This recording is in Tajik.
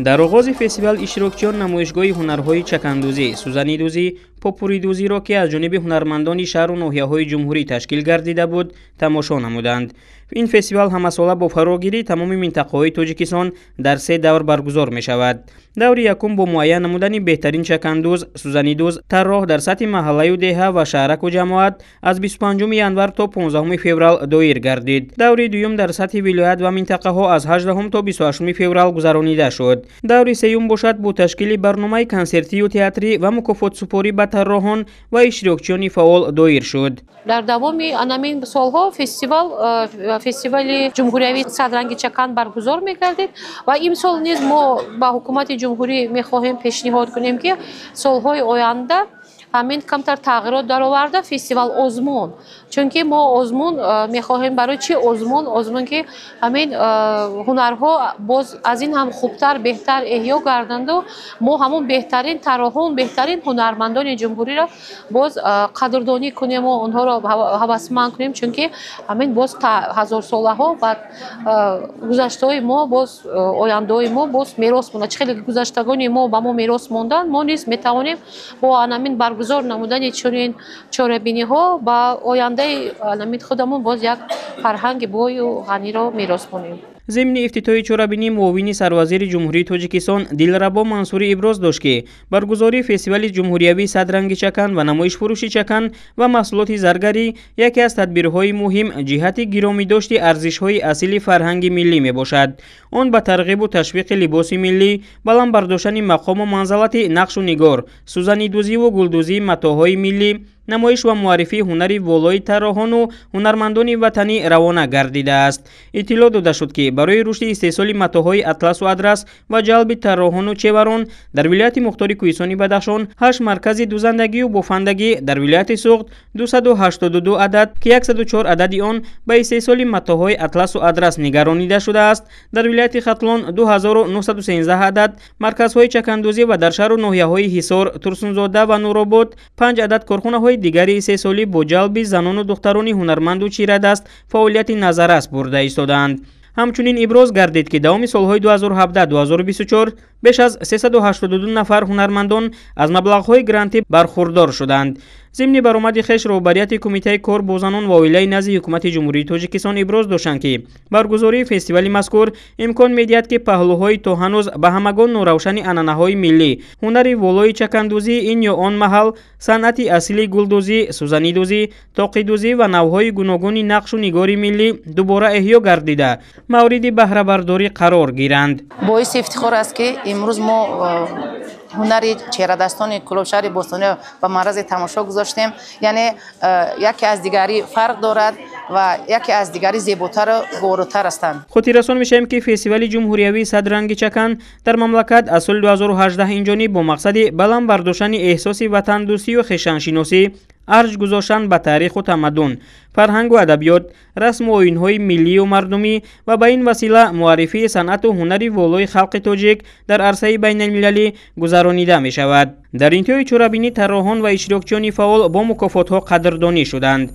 Дар оғози фестивал иштирокчиён намоишгоҳи ҳунарҳои чакандӯзӣ, сӯзанидӯзӣ, попуридӯзиро, ки аз ҷониби ҳунармандони шаҳру ноҳияҳои ҷумҳурӣ ташкил гардида буд, тамошо намуданд. Ин фестивал ҳамасола бо фарогирии тамоми минтақаҳои Тоҷикистон дар се давр баргузор мешавад. Даври якум бо муайян намудани беҳтарин чакандӯз, сӯзанидӯз, тарроҳ дар сатҳи маҳаллаю деҳа ва шаҳраку ҷамоат аз 25 январ то 15 феврал доир гардид. Даври дуюм дар сатҳи вилоят ва минтақаҳо аз 18 то 28 феврал гузаронида шуд. Даври сеюм бошад бо ташкили барномаи консертию театрӣ ва мукофотсупорӣ ба тарроҳон ва иштирокчиёни фаъол доир шуд. Дар давоми анамин солҳо фестивали ҷумҳуриявии «Садранги чакан» баргузор мегардид ва имсол низ мо ба ҳукумати ҷумҳурӣ мехоҳем пешниҳод кунем, ки солҳои оянда ҳамин камтар тағйирот дароварда, фестивал озмун, чунки мо озмун мехоҳем. Барои чӣ озмун? Озмун, ки ҳамин ҳунарҳо боз аз ин ҳам хубтар, беҳтар эҳё гарданду мо ҳамун беҳтарин тарроҳон, беҳтарин ҳунармандони ҷумҳуриро боз қадрдонӣ кунему онҳоро ҳавасманд кунем, чунки ҳамин боз ҳазорсолаҳо ва гузаштаҳои мо, боз ояндаҳои мо боз мерос монад. Чӣ хеле гузаштагони мо ба мо мерос монданд, мо низ метавонем бо анамин баргузор намудани чунин чорабиниҳо ба ояндаи анамин худамон боз як фарҳанги бою ғаниро мерос монем. Зимни ифтитоҳи чорабинӣ муовини сарвазири Ҷумҳурии Тоҷикистон Дилрабо Мансурӣ иброз дошт, ки баргузории фестивали ҷумҳуриявии «Садранги чакан» ва намоишфурӯши чакан ва маҳсулоти заргарӣ яке аз тадбирҳои муҳим ҷиҳати гиромидошти арзишҳои асили фарҳанги миллӣ мебошад. Он ба тарғибу ташвиқи либоси миллӣ, баланд бардоштани мақому манзалати нақшу нигор, сӯзанидӯзиву гулдӯзии матоъҳои миллӣ, намоиш ва муаррифии ҳунари волои тарроҳону ҳунармандони ватанӣ равона гардидааст. Иттилоъ дода шуд, ки барои рушди истеҳсоли матоъҳои атласу адрас ва ҷалби тарроҳону чеварон дар вилояти мухтори Кӯҳистони Бадахшон ҳашт маркази дузандагию бофандагӣ, дар вилояти Суғд 282 адад, ки 104 адади он ба истеҳсоли матоъҳои атласу адрас нигаронида шудааст, дар вилояти Хатлон 2913 адад марказҳои чакандӯзӣ ва дар шаҳру ноҳияҳои Ҳисор, Турсунзода ва Нуробод панҷ адад корхонаҳои дигари истеҳсолӣ бо ҷалби занону духтарони ҳунарманду чирадаст фаъолияти назаррас бурда истодаанд. Ҳамчунин иброз гардид, ки давоми солҳои 2017-2024 беш аз 382 нафар ҳунармандон аз маблағҳои грантӣ бархурдор шуданд. Зимни баромади хеш роҳбарияти Кумитаи кор бо занон ва оилаи назди Ҳукумати Ҷумҳурии Тоҷикистон иброз доштанд, ки баргузории фестивали мазкур имкон медиҳад, ки паҳлӯҳои то ҳанӯз ба ҳамагон норавшани анъанаҳои миллӣ, ҳунари волои чакандӯзии ин ё он маҳал, санъати асили гулдӯзӣ, сӯзанидӯзӣ, тоқидӯзӣ ва навъҳои гуногуни нақшу нигори миллӣ дубора эҳё гардида, мавриди баҳрабардорӣ қарор гиранд. Боиси ифтихор аст, ки имрӯз мо ҳунари чеҳрадастони Кӯлоб, шаҳри бостониро ба маърази тамошо гузоштем. Яъне яке аз дигарӣ фарқ дорад ва яке аз дигарӣ зеботару гуворотар ҳастанд. Хотиррасон мешавем, ки фестивали ҷумҳуриявии «Садранги чакан» дар мамлакат аз соли 2018 инҷониб бо мақсади баланд бардоштани эҳсоси ватандӯстию хешаншиносӣ, арҷ гузоштан ба таъриху тамаддун, фарҳангу адабиёт, расму оинҳои миллию мардумӣ ва ба ин васила муаррифии санъату ҳунари волои халқи тоҷик дар арсаи байналмилалӣ гузаронида мешавад. Дар интиҳои чорабинӣ тарроҳон ва иштирокчиёни фаъол бо мукофотҳо қадрдонӣ шуданд.